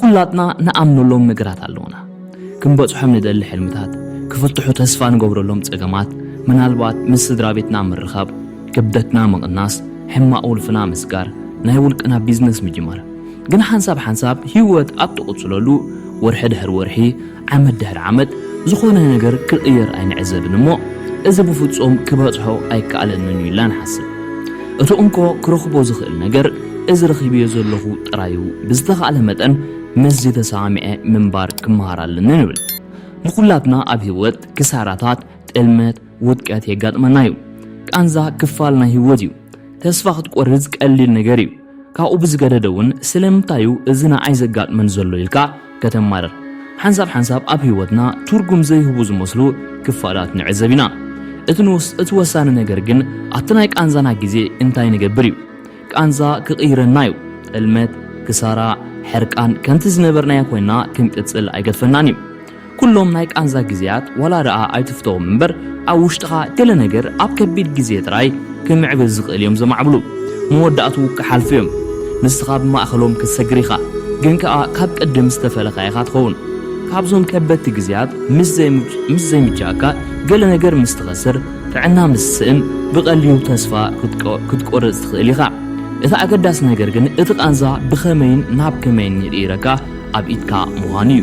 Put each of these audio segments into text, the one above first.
ኩላትና ንኣምነሎም ነገራት ኣለዉና። ክንበጽሖም ንደሊ ሕልምታት፣ ክፍትሑ ተስፋ ንገብረሎም ጸገማት፣ ምናልባት ምስ ስድራ ቤትና ምርኻብ፣ ክብደትና ምቕናስ፣ ሕማቕ ውልፍና ምስጋር፣ ናይ ውልቅና ቢዝነስ ምጅማር። ግን ሓንሳብ ሓንሳብ ህይወት ኣብ ትቕጽለሉ፣ ወርሒ ድሕሪ ወርሒ፣ ዓመት ድሕሪ ዓመት፣ ዝኾነ ነገር ክቕየር ኣይንዕዘብን እሞ፣ እዚ ብፍጹም ክበጽሖ ኣይከኣለንን እዩ ኢልና ንሓስብ። እቲ እንኮ ክረኽቦ ዝኽእል ነገር፣ እዚ ረኺበዮ ዘለኹ ጥራይ እዩ፣ ብዝተኻእለ መጠን ምስዚ ተሰማሚዐ ምንባር ክመሃር ኣለኒ ንብል። ንኹላትና ኣብ ህይወት ክሳራታት፣ ጥልመት፣ ውድቀት የጋጥመና እዩ። ቃንዛ ክፋል ናይ ህይወት እዩ። ተስፋ ክትቆርጽ ቀሊል ነገር እዩ። ካብኡ ብዝገደደ እውን ስለምንታይ እዩ እዚ ንዓይ ዘጋጥመን ዘሎ ኢልካ ከተማርር። ሓንሳብ ሓንሳብ ኣብ ህይወትና ትርጉም ዘይህቡ ዝመስሉ ክፋላት ንዕዘብ ኢና። እቲ ንወስ-፣ እቲ ወሳኒ ነገር ግን ኣብቲ ናይ ቃንዛና ግዜ እንታይ ንገብር እዩ። ቃንዛ ክቕይረና እዩ። ጥልመት፣ ክሳራ፣ ሕርቃን ከምቲ ዝነበርናዮ ኮይና ክንቅጽል ኣይገድፈናን እዩ። ኩሎም ናይ ቃንዛ ግዜያት ዋላ ደኣ ኣይትፍተዎም እምበር ኣብ ውሽጥኻ ገለ ነገር ኣብ ከቢድ ግዜ ጥራይ ክምዕብል ዝኽእል እዮም ዘማዕብሉ። መወዳእትኡ ክሓልፉ እዮም። ንስኻ ብማእኸሎም ክትሰግር ኢኻ፣ ግን ከኣ ካብ ቅድም ዝተፈለኻ ኢኻ ትኸውን። ካብዞም ከበድቲ ግዜያት ምስ ዘይምጭ-፣ ምስ ዘይምችኣካ ገለ ነገር ምስ ትኸስር፣ ጥዕና ምስ ትስእን ብቐሊሉ ተስፋ ክትቆ-፣ ክትቆርጽ ትኽእል ኢኻ። እቲ ኣገዳሲ ነገር ግን እቲ ቃንዛ ብኸመይን ናብ ከመይን ይቕይረካ ኣብ ኢድካ ምዃኑ እዩ።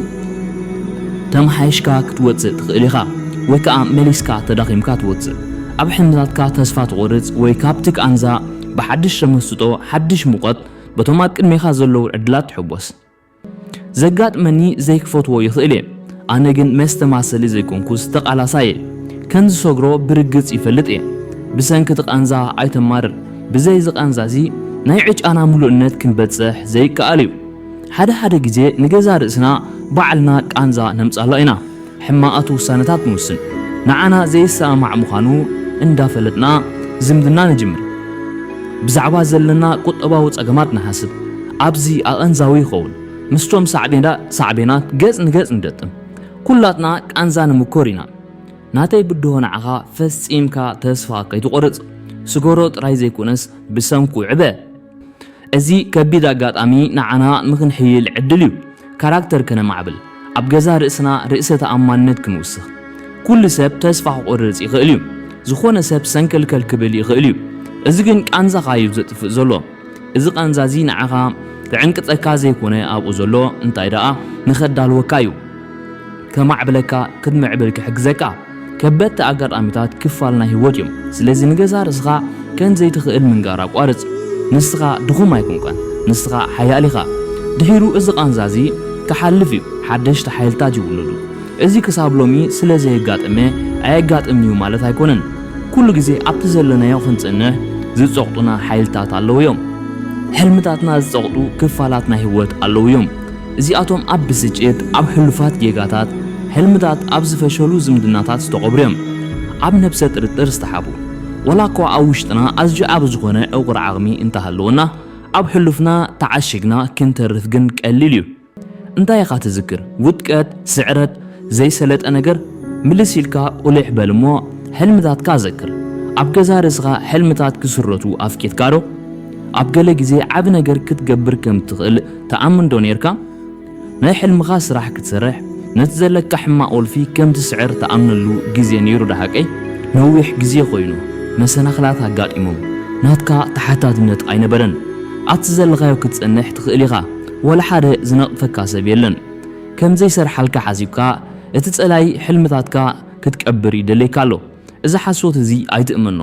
ተመሓይሽካ ክትወጽእ ትኽእል ኢኻ፣ ወይ ከኣ መሊስካ ተዳኺምካ ትወጽእ። ኣብ ሕልምታትካ ተስፋ ትቖርጽ ወይ ካብቲ ቃንዛ ብሓድሽ ተመስጦ፣ ሓድሽ ሙቐት፣ በቶም ኣብ ቅድሜኻ ዘለዉ ዕድላት ትሕጎስ። ዘጋጥመኒ ዘይክፈትዎ ይኽእል እየ። ኣነ ግን መስተ ማሰሊ ዘይኮንኩስ ተቓላሳይ እየ። ከም ዝሰግሮ ብርግጽ ይፈልጥ እየ። ብሰንኪ እቲ ቃንዛ ኣይተማርር። ብዘይ እዚ ቃንዛ እዚ ናይ ዕጫና ምሉእነት ክንበጽሕ ዘይከኣል እዩ። ሓደ ሓደ ግዜ ንገዛ ርእስና ባዕልና ቃንዛ ነምጻሎ ኢና። ሕማቓት ውሳነታት ንውስን። ንዓና ዘይሰማማዕ ምዃኑ እንዳፈለጥና ዝምድና ንጅምር። ብዛዕባ ዘለና ቁጠባዊ ጸገማት ንሓስብ። ኣብዚ ኣቐንዛዊ ይኸውን። ምስቶም ሳዕቤና-፣ ሳዕቤናት ገጽ ንገጽ ንደጥም። ኩላትና ቃንዛ ንምኮር ኢና። ናተይ ብድሆ ንዓኻ ፈጺምካ ተስፋ ከይትቖርጽ። ስገሮ ጥራይ ዘይኮነስ ብሰንኩ ዕበ። እዚ ከቢድ ኣጋጣሚ ንዓና ንኽንሕይል ዕድል እዩ። ካራክተር ከነማዕብል፣ ኣብ ገዛ ርእስና ርእሰ ተኣማንነት ክንውስኽ። ኩሉ ሰብ ተስፋ ክቖርጽ ይኽእል እዩ። ዝኾነ ሰብ ሰንከልከል ክብል ይኽእል እዩ። እዚ ግን ቃንዛኻ እዩ ዘጥፍእ ዘሎ። እዚ ቃንዛ እዚ ንዓኻ ክዕንቅጸካ ዘይኮነ ኣብኡ ዘሎ እንታይ ደኣ ንኸዳልወካ እዩ። ከማዕብለካ፣ ክትምዕብል ክሕግዘካ። ከበድቲ ኣጋጣሚታት ክፋል ናይ ህይወት እዮም። ስለዚ ንገዛ ርእስኻ ከም ዘይትኽእል ምንጋር ኣቋርጽ። ንስኻ ድኹም ኣይኮንካን። ንስኻ ሓያል ኢኻ። ድሒሩ እዚ ቃንዛ እዚ ክሓልፍ እዩ። ሓደሽቲ ሓይልታት ይውለዱ። እዚ ክሳብ ሎሚ ስለ ዘየጋጠመ ኣየጋጥምን እዩ ማለት ኣይኮነን። ኩሉ ግዜ ኣብቲ ዘለናዮ ክንጽንሕ ዝጸቕጡና ሓይልታት ኣለዉ እዮም። ሕልምታትና ዝጸቕጡ ክፋላት ናይ ህይወት ኣለዉ እዮም። እዚኣቶም ኣብ ብስጭት፣ ኣብ ሕሉፋት ጌጋታት፣ ሕልምታት ኣብ ዝፈሸሉ ዝምድናታት ዝተቐብሩ እዮም። ኣብ ነብሰ ጥርጥር ዝተሓቡ። ወላ እኳ ኣብ ውሽጥና ኣዝዩ ዓቢ ዝኾነ ዕቑር ዓቕሚ እንተሃለወና፣ ኣብ ሕሉፍና ተዓሺግና ክንተርፍ ግን ቀሊል እዩ። እንታይ ኢኻ ትዝክር? ውድቀት፣ ስዕረት፣ ዘይሰለጠ ነገር? ምልስ ኢልካ ቁሊሕ በል እሞ ሕልምታትካ ዘክር። ኣብ ገዛ ርእስኻ ሕልምታት ክስረቱ ኣፍቂድካ ዶ? ኣብ ገለ ግዜ ዓቢ ነገር ክትገብር ከም ትኽእል ትኣምን ዶ ኔርካ? ናይ ሕልምኻ ስራሕ ክትሰርሕ፣ ነቲ ዘለካ ሕማቕ ወልፊ ከም ትስዕር ትኣምነሉ ግዜ ነይሩ ዶ ሓቀይ? ነዊሕ ግዜ ኮይኑ፣ መሰናኽላት ኣጋጢሞም፣ ናትካ ተሓታትነት ኣይነበረን። ኣብቲ ዘለኻዮ ክትጸንሕ ትኽእል ኢኻ፣ ወላ ሓደ ዝነቕፈካ ሰብ የለን። ከም ዘይሰርሓልካ ሓሲብካ፣ እቲ ጸላኢ ሕልምታትካ ክትቀብር ይደልየካ ኣሎ። እዚ ሓሶት እዚ ኣይትእመኖ።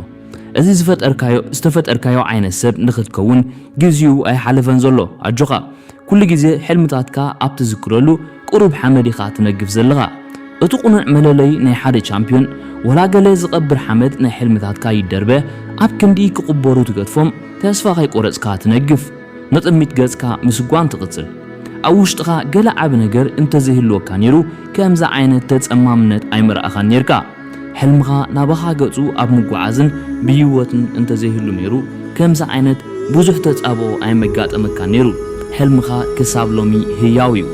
እዚ ዝፈጠርካዮ፣ ዝተፈጠርካዮ ዓይነት ሰብ ንኽትከውን ግዜኡ ኣይሓለፈን ዘሎ። ኣጆኻ። ኩሉ ግዜ ሕልምታትካ ኣብ ትዝክረሉ ቁሩብ ሓመድ ኢኻ ትነግፍ ዘለኻ። እቲ ቁኑዕ መለለዪ ናይ ሓደ ቻምፒዮን፣ ወላ ገለ ዝቐብር ሓመድ ናይ ሕልምታትካ ይደርበ፣ ኣብ ክንዲ ክቕበሩ ትገድፎም፣ ተስፋ ከይቆረጽካ ትነግፍ። ንቕድሚት ገጽካ ምስጓም ትቕጽል። ኣብ ውሽጥኻ ገለ ዓቢ ነገር እንተዘይህልወካ ነይሩ፣ ከምዚ ዓይነት ተጸማምነት ኣይምረኣኻን ነይርካ። ሕልምኻ ናባኻ ገጹ ኣብ ምጉዓዝን ብህይወትን እንተዘይህሉ ነይሩ፣ ከምዚ ዓይነት ብዙሕ ተጻብኦ ኣይመጋጠመካን ነይሩ። ሕልምኻ ክሳብ ሎሚ ህያው እዩ።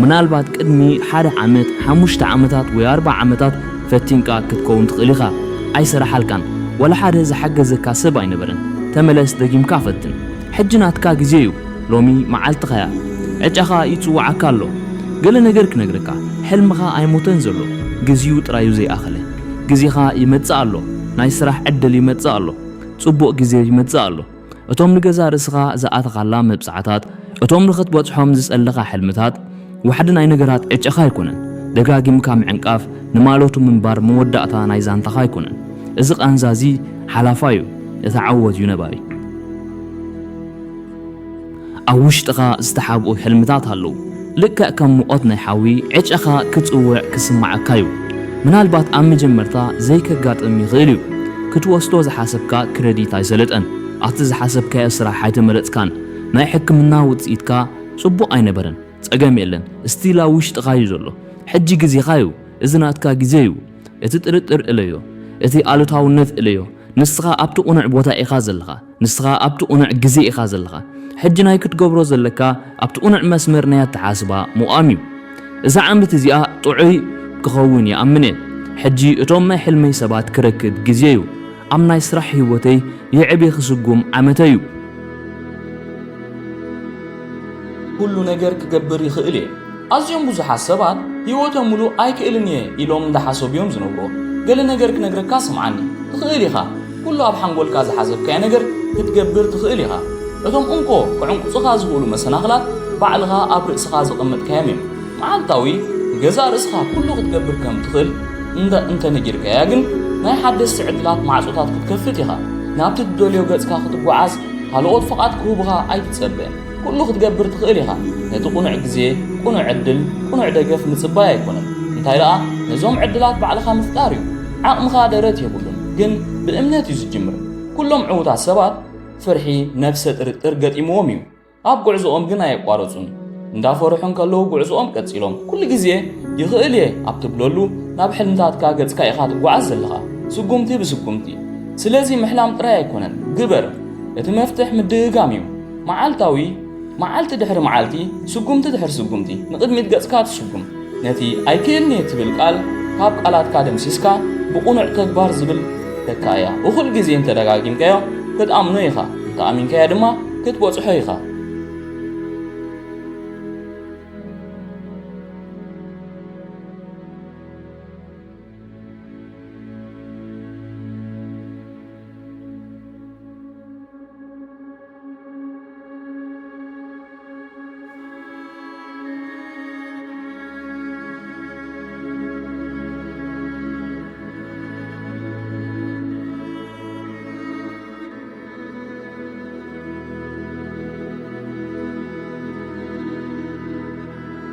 ምናልባት ቅድሚ ሓደ ዓመት፣ ሓሙሽተ ዓመታት ወይ ኣርባዓ ዓመታት ፈቲንካ ክትከውን ትኽእል ኢኻ። ኣይሰራሓልካን። ወላ ሓደ ዝሓገዘካ ሰብ ኣይነበረን። ተመለስ፣ ደጊምካ ፈትን። ሕጂ ናትካ ግዜ እዩ። ሎሚ መዓልትኻ እያ። ዕጫኻ ይጽውዓካ ኣሎ። ገለ ነገር ክነግረካ፣ ሕልምኻ ኣይሞተን ዘሎ። ግዜኡ ጥራዩ ዘይኣኸለ። ግዜኻ ይመጽእ ኣሎ። ናይ ስራሕ ዕድል ይመጽእ ኣሎ። ጽቡቕ ግዜ ይመጽእ ኣሎ። እቶም ንገዛእ ርእስኻ ዝኣተኻላ መብጽዓታት፣ እቶም ንኽትበጽሖም ዝጸለኻ ሕልምታት፣ ዋሕዲ ናይ ነገራት ዕጨኻ ኣይኮነን። ደጋጊምካ ምዕንቃፍ ንማለቱ ምንባር መወዳእታ ናይ ዛንታኻ ኣይኮነን። እዚ ቃንዛ እዚ ሓላፋ እዩ። እቲ ዓወት እዩ ነባሪ። ኣብ ውሽጥኻ ዝተሓብኡ ሕልምታት ኣለዉ። ልክዕ ከም ሙቐት ናይ ሓዊ ዕጨኻ ክጽውዕ ክስምዓካ እዩ። ምናልባት ኣብ መጀመርታ ዘይከጋጥም ይኽእል እዩ። ክትወስዶ ዝሓሰብካ ክረዲት ኣይሰለጠን። ኣብቲ ዝሓሰብካዮ ስራሕ ኣይተመረጽካን። ናይ ሕክምና ውጽኢትካ ጽቡቕ ኣይነበረን። ጸገም የለን። ስቲል ኣብ ውሽጥኻ እዩ ዘሎ። ሕጂ ግዜኻ እዩ። እዚ ናትካ ግዜ እዩ። እቲ ጥርጥር እለዮ። እቲ ኣሉታውነት እለዮ። ንስኻ ኣብቲ ቅኑዕ ቦታ ኢኻ ዘለኻ። ንስኻ ኣብቲ ቅኑዕ ግዜ ኢኻ ዘለኻ። ሕጂ ናይ ክትገብሮ ዘለካ ኣብቲ ቅኑዕ መስመር ናይ ኣተሓስባ ምቋም እዩ። እዛ ዓመት እዚኣ ጥዑይ ክኸውን ይኣምን እየ። ሕጂ እቶም ናይ ሕልመይ ሰባት ክረክብ ግዜ እዩ። ኣብ ናይ ስራሕ ህይወተይ ይዕቢ ክስጉም ዓመተይ እዩ። ኩሉ ነገር ክገብር ይኽእል እየ። ኣዝዮም ብዙሓት ሰባት ህይወቶም ሙሉእ ኣይክእልን እየ ኢሎም እንዳሓሰቡ እዮም ዝነብሩ። ገለ ነገር ክነግረካ ስምዓኒ። ትኽእል ኢኻ። ኩሉ ኣብ ሓንጎልካ ዝሓሰብካዮ ነገር ክትገብር ትኽእል ኢኻ። እቶም እንኮ ክዕንቁጹኻ ዝኽእሉ መሰናኽላት ባዕልኻ ኣብ ርእስኻ ዘቐመጥካዮም እዮም። መዓልታዊ ንገዛእ ርእስኻ ኩሉ ክትገብር ከም ትኽእል እንተ እንተነጊርካያ ግን ናይ ሓደስቲ ዕድላት ማዕጾታት ክትከፍት ኢኻ። ናብቲ ትደልዮ ገጽካ ክትጓዓዝ ካልኦት ፍቓድ ክህቡኻ ኣይትጸበ። ኩሉ ክትገብር ትኽእል ኢኻ። ነቲ ቅኑዕ ግዜ፣ ቅኑዕ ዕድል፣ ቅኑዕ ደገፍ ምጽባይ ኣይኮነን። እንታይ ደኣ ነዞም ዕድላት ባዕልኻ ምፍጣር እዩ። ዓቕምኻ ደረት የብሉን፣ ግን ብእምነት እዩ ዝጅምር። ኩሎም ዕዉታት ሰባት ፍርሒ፣ ነፍሰ ጥርጥር ገጢምዎም እዩ። ኣብ ጉዕዞኦም ግን ኣየቋረጹን። እንዳፈርሑ እንከለዉ ጉዕዞኦም ቀጺሎም። ኩሉ ግዜ ይኽእል እየ ኣብ ትብለሉ ናብ ሕልምታትካ ገጽካ ኢኻ ትጓዓዝ ዘለኻ። ስጉምቲ ብስጉምቲ። ስለዚ ምሕላም ጥራይ ኣይኮነን፣ ግበር። እቲ መፍትሕ ምድግጋም እዩ። መዓልታዊ፣ መዓልቲ ድሕሪ መዓልቲ፣ ስጉምቲ ድሕሪ ስጉምቲ ንቕድሚት ገጽካ ትስጉም። ነቲ ኣይክእልን እየ ትብል ቃል ካብ ቃላትካ ደምሲስካ ብቕኑዕ ተግባር ዝብል ተካእያ። እኹል ግዜ እንተደጋጊምካዮ ክትኣምኖ ኢኻ። እንተኣሚንካዮ ድማ ክትበጽሖ ኢኻ።